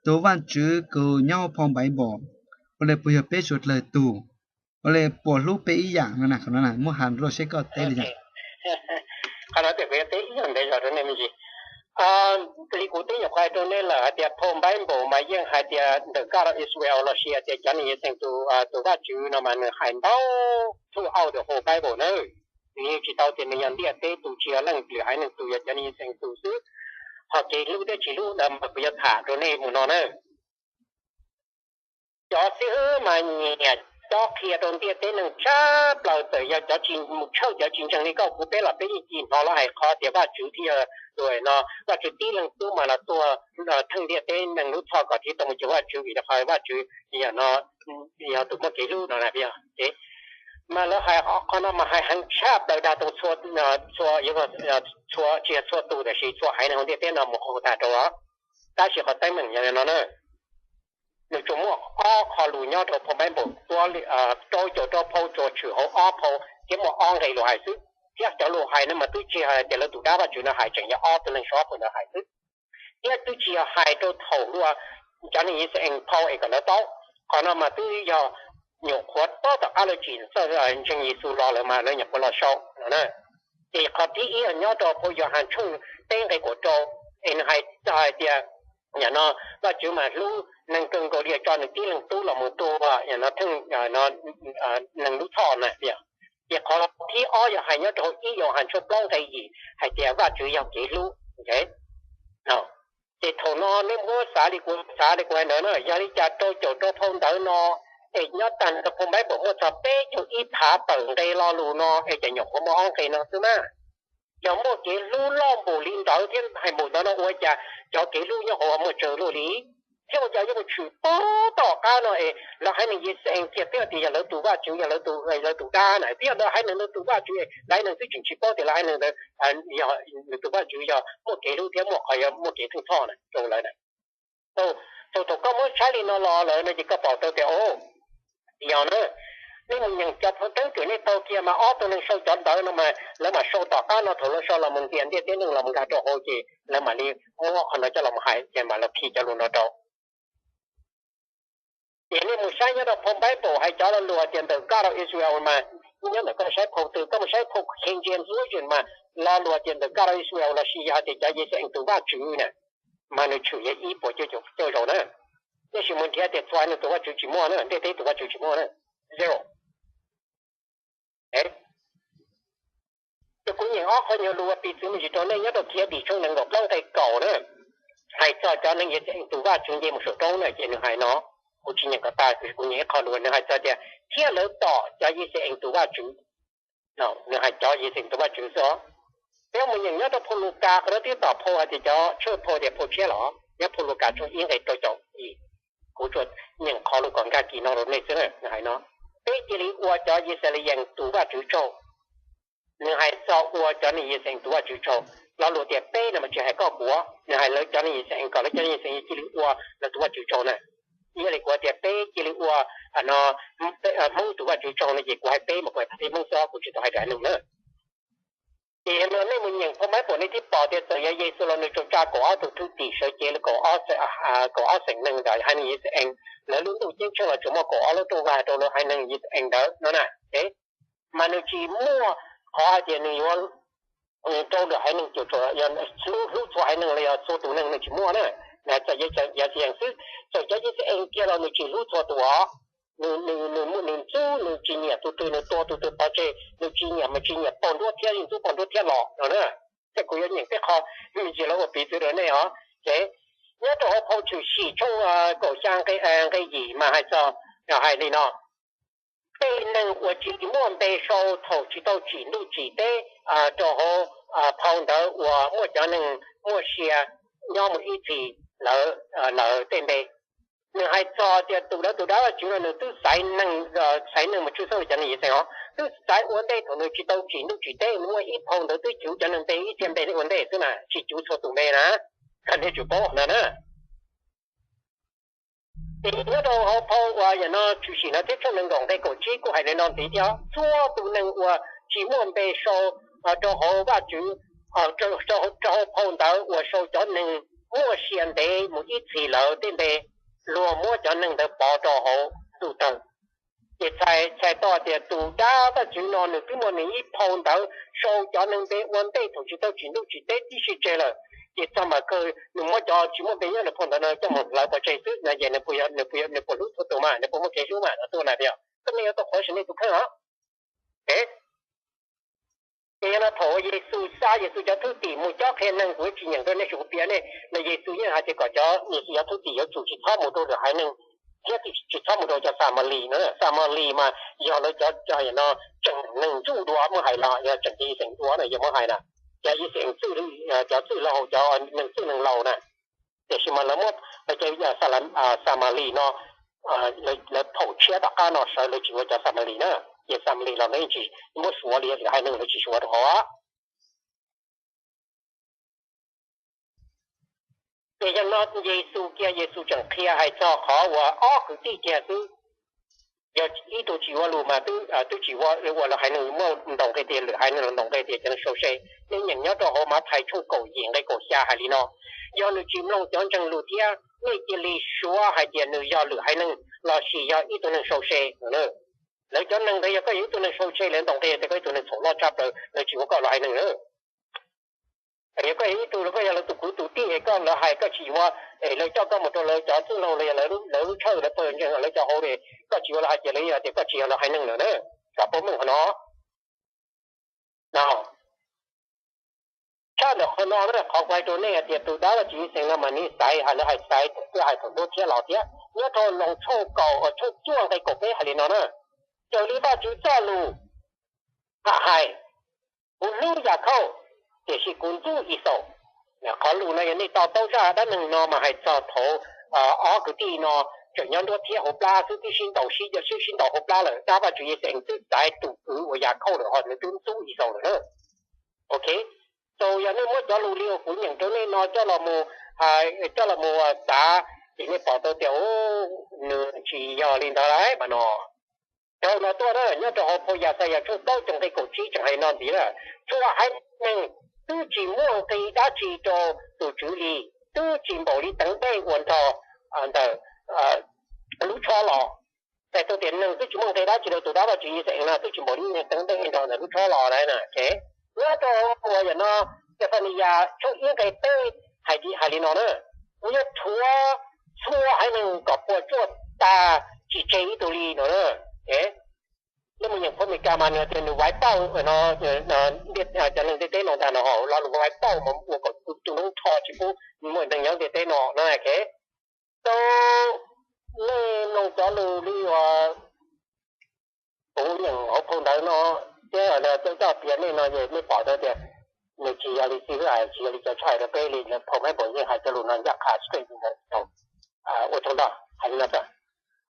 Tus Vajtswv kws nyob hauv phau Npaiv Npaum, ua le puas yog peb suav dlawg tug? Ua le puas hlub peb ib yaam no na? Qhov no na muab has rua seb koj teb li cas. Qhov no kuv yuav teb ib yam ntev zog rua nej me ntsis. Li kuv twb nyuam qhuav hais rau nej lawm hais tias phau Npaiv Npaum mas yeej hais tias the God of Israel lossis hais tias cov neeg Yixalayees tus, tus Vajtswv no mas nws hais ntau throughout the whole Bible na. Nws yeej tsis tau tias nws yog ntiaj teb tus, tsis yog leej lwm haiv neeg tus, yog cov neeg Yixalayees tus xwb. Ho kev hlub thiab tsis hlub ntawd mas kuv yuav tham rau nej mus no na. Cov xib hwb mas nyiam cob qhia rau ntiaj teb neeg tshaj plaws, txawm yog cov tsis mus tshawj cov tsis ntseeg li koj kuv peb los peb yeej tsis hnov lawv hais qhov tias Vajtswv thiaj yog tus no, Vajtswv tib leeg tub mas los tuag theej ntiaj teb neeg lub txhoj kom thiaj tau mus cuag Vajtswv, vim rau qhov Vajtswv yog no yog tus muaj kev hlub no na. Mas lawv hais qhov no mas hais heev tshaj plaws dag rau txhua, txhua, txhua, tsis yog txhua tus tab sis txhua haiv neeg hauv ntiaj teb no mus qhov tag rau. Tab sis qhov teeb meem yog no na, nws tsuas muaj ob qho lus nyob rau phau Npaiv Npaum, rau caum rau phau tsuas tshwm hauv ob phau thiab muaj ob nqe lus hais xwb. Thiab cov lus hais no mas twb tsis hais tias lawv tus dab Vajtswv no hais, tseem yog ob tug neeg sau ob phau ntawd hais xwb. Thiab twb tsis yog hais rau thaum luag cov neeg Yixalayees phau es kom lawv paub. Qhov no mas twb yog nyuam qhuav tab tom qab lawv tsim txawj ntseeg Yexus los lawm mas lawv nyuam qhuav los sau no na. Ces qhov thib ib yog nyob rau phau Yauhas tshooj peb nqe kaum rau, es nws hais txog hais tias, yam no, Vajtswv mas hlub neeg kawg nkaus li tso nws tib leeg tub los mus tuag, yam no theej neeg lub txhoj na. Ces qhov thib ob yog hais nyob rau hauv ib Yauhas tshooj plaub nqe yim hais tias Vajtswv yog kev hlub. Ces thaum no nej muab xav li kuv xav li kuv hais ntawd na, yog li cas rau caum rau phau ntawv no es nyob tag nrho phau Npaiv Npaum muaj txog peb caug ib phav tawm nqe lo lus no es cas nyuam qhuav muaj ob nqe no xwb na? Yog muaj kev hlub loj npaum li ntawd thiab hais npaum ntawd no ua cas cov kev hlub nyob hauv muaj tsawg luaj li? Thiab ua cas yuav mus tshwm pab tom qab no es lawv haiv neeg Yixalayees kiag twb tias yog lawv tus Vajtswv, yog lawv tus, lawv tus dab na, twb yog lawv haiv neeg lawv tus Vajtswv, lawv haiv neeg twb tseem tsis paub tias lawv haiv neeg ntawd yog nws tus Vajtswv yog muaj kev hlub thiab muaj qhov yog muaj kev theej txhoj na rau lawv na. Thaum, thaum koj muab saib li no los lawm no ces koj pom tau tias, o, yog na, nej mus nyeem cov phau teeb twm nej taug kiag mas ob tug neeg sau cov ntawv no mas lawv mam sau tom qab no thaum lawv sau los mus ntias ntiaj teb neeg los mus nkag rau hauv ces lawv mam li muab qhov no coj los hais ces mam los khi cov lus no rau. Ces nej mus saib nyob rau phau Npaiv Npaum hais cov lo lus tias the God of Israel mas nyob ntawm koj saib phau twg, koj mus saib phau King James Version mas lo lus tias the God of Israel lossis yog hais tias cov Yixalayees tus Vajtswv na, mas nws tshwm yog ib puas cuaj caum cuaj zaus na. Tab sis mus nrhiav tias txhua haiv neeg tus Vajtswv tsis muaj na, ntiaj teb tus Vajtswv tsis muaj na. Zero. Ces kuv nyeem ob qho nyuag lus ua piv txwv me ntsis rau nej nyob rau Khiav Dim tshooj nees nkaum plaub nqe kaum na, hais txog cov neeg Yixalayees tus Vajtswv nce mus saum roob na ces nws hais no, kuv tsis nyeem kom tag, kuv nyeem ib qho lus nws hais txog tias thiab lawv tom cov Yixalayees tus Vajtswv. Nws hais cov Yixalayees tus Vajtswv xwb os. Peb mus nyeem nyob rau phau Lukas qhov no twb tom phau hais tias cov tshawj phau tias phau tshiab los nyob phau Lukas tshooj ib nqe rau caum yim. Kuv tsuas nyeem qhov lus kom nkag kis no rau nej xwb na, nws hais no, peb cia li ua cov Yixalayees tus Vajtswv tsaug. Nws hais txog ua cov neeg Yixalayees tus Vajtswv tsaug. Lo lus tias peb no mas tsis hais koj kuv, nws hais lawv cov neeg Yixalayees kom lawv cov neeg Yixalayees cia li ua lawv tus Vajtswv tsaug na. Yog li kuv tias peb cia li ua no, Hmoob tus Vajtswv tsaug no ces kuv hais peb mas kuv hais peb Hmoob xwb, kuv tsis tau hais rau haiv neeg na. Ces no nej mus nyeem phau Npaiv Npaum nej thiaj pom tias txawm yog Yexus los nws tsuas tsa kaum ob tug thwj tim sawv cev kaum ob xeem neeg ntawd haiv neeg Yixalayees, lawv lub ntuj ceeb tsheej los tsuas muaj kaum ob lub rooj vag rau lawv haiv neeg Yixalayees ntawd no na. Mas nws tsis muaj qhov hais tias nws yuav rau lwm haiv neeg, hlub txhua haiv neeg los yog txhua tus neeg nws tsis muaj na. Nws hais txog Yixalayees xwb, txawm cov Yixalayees kiag los nws tsis hlub txhua tus os. Nws, nws ntxub, nws tsis nyiam tus twg nws tua tus twg pov tseg, nws tsis nyiam mas tsis nyiam pog nruab thiab ntxub pog nruab thiab los no na. Tej kuv yuav nyeem tej qho me ntsis los ua piv txwv rau nej os. Ces nyob rau hauv phau Tshwm Sim tshooj kaum xya nqe yim mas hais txog, hais li no, tej neeg uas tsis muaj npe sau thaum tsis tau tsim ntuj tsim teb rau hauv phau ntawd uas muaj cov neeg muaj sia nyob mus ib txhis lawm, lawv tej npe. Nws hais txog tias tus dawb tus dab Vajtswv no nws twb xaiv neeg, xaiv neeg mus tshwj xeeb li cov neeg Yixalayees os, twb xaiv ua ntej thaum nws tsis tau tsim ntuj tsim teb, nws muaj ib phau ntawd twb cuv cov neeg npe ib txhia npe ua ntej xwb na, tsis cuv txhua tus npe na. Kom nej tsum paub no na. Ces nyob rau hauv phau uas yam no Tshwm Sim no thiab tshooj nees nkaum nqe kaum tsib kuj hais li no ntxiv thiab, txhua tus neeg uas tsis muaj npe sau rau hauv Vajtswv, rau hauv phau ntawd uas sau cov neeg muaj sia ntev mus ib txhis lawm tej npe luag muab cov neeg ntawd pov rau hauv ntuj tawg. Ces txhais tau tias tus dab Vajtswv no nws twb muaj nws ib phau ntawv sau cov neeg npe ua ntej thaum tsis tau tsim ntuj tsim teb tib si tseg lawm. Ces txog mas kawg nws muab cov tsis muaj npe nyob nws phau ntawv no coj mus hlawv pov tseg xwb no ces nws puas hlub txhua tus mas nws puas muaj kev hlub mas no tuaj na tias koj nej yuav tau qhuav sim nej tus kheej os. Ces yog no thaum Yexus xa Yexus cov thwj tim mus cob qhia neeg, kuv tsis nyeem rau nej, kuv piav nej no, Yexus yeej hais tias kom cov Yexus cov thwj tim yuav tsum tsis txhob mus rau lwm haiv neeg thiab tsis txhob mus rau cov Xamalis no. Xamalis mas yog lawv cov no tseem neeg ntsuj dua muab hais los yog tseem cov Yixees dua no yog muab hais na, cov Yixees txwj, cov txwj laug, cov neeg txwj neeg laus na. Tiam sis mas lawv muab lawv cov Xamalis no lawv phaum tshiab tom qab no sawv lawv tsis ua cov Xamalis na. Ces Xamalis los lawv yeej tsis muab suav li lwm haiv neeg, lawv tsis suav rau hauv. Ces yog no Yexus kiag Yexus tseem qhia hais txog qhov uas ob kwv tij kiag xwb, yog ib tug tsis ua lus mas twb tsis ua, ua lwm haiv neeg muaj ntaus nqi tias lwm haiv neeg los ntaus nqi tias cov neeg sau se. Nej nyeem nyob rau hauv Mathais tshooj kaum yim nqe kaum xya hais li no, yog nws tsis mloog cov ntseeg lus thiab nej cia li suav hais tias nws yog lwm haiv neeg lossis yog ib tug neeg sau se. Lawv cov neeg ntawd yog koj yog ib tug neeg sau se lawv ntaus nqi tias koj ib tug neeg txhaum loj tshaj plaws, lawv tsis ua koj lwm haiv neeg na. Yog koj yog ib tug, koj yog lawv tus kwv tus tij es koj, lawv hais koj tsis ua, es lawv coj koj mus rau lawv cov txwj laug los yog lawv lub tshawj lawv pawg ntseeg lawv cov hauv, koj tsis ua lawv hais ces lawv tias koj tsis yog lawv haiv neeg lawm na. Kom paub meej qhov no. Tshaj ntawm qhov no na, qhov kuv hais rau nej hais tias tus dab Vajtswv Yixees no mas nws xaiv, hais lawv hais xaiv twb hais thaum ntuj thiab los thiab. Nyob rau Loos tshooj kaum, tshooj cuaj nqe kaum peb hais li no na, raws li Vajtswv txoj lus hais, kuv hlub Yakhauj, tiam sis kuv ntxub Ixaus. Qhov lus no yog nej to taub zaj dab neeg no mas hais txog thaum ob kwv tij no tseem nyob nruab thiab hauv plab xwb, twb sib ntaus sib, sib ntaus hauv plab lawm, tab Vajtswv Yixees twb xaiv tus kwv uas Yakhauj lawm ho nws twb ntxub Ixaus lawm na. Ok, txaus yog nej muab cov lus li uas kuv nyeem rau nej no coj los mus, coj los mus xav, ces nej pom tau tias nws tsis yog li ntawd lawm mas no. Dhau no tuaj na, nyob rau hauv phau Yaxayas tshooj plaub caug nqe kaum tsib tseem hais no ntxiv na, txhua haiv neeg twb tsis muaj nqi dab tsi rau tus Tswv li, twb tsis npaum li teev dej uas nrog ntawm lub tshob los. Txhais tau tias neeg twb tsis muaj nqi dab tsi rau tus dab Vajtswv Yixees no, twb tsis npaum li teev dej nrog ntawm lub tshob los na. Nyob rau uas yam no, Xefaniyas tshooj ib nqe peb hais li no na, kuv yuav rhuav txhua haiv neeg kom puas tsuaj tag tsis tseg ib tug li no. Nej mus nyeem phau Amelikas mas nws tias nws wipe out no, cov neeg ntiaj teb no ntag no, lo lus wipe out mas ua kom tus noob rho tsis pub muaj neeg nyob ntiaj teb no no. Tau nej mloog cov lus li uas kuv nyeem hauv phau ntawv no thiab coj coj piav nej no ces nej pom tau tias nws tsis yog li xib hwb hais, tsis yog li cov tshaj hais rau peb li, phau Bible yeej hais cov lus no ncaj qha straight li ntawd. Ua tsaug ntau, hais li no xwb.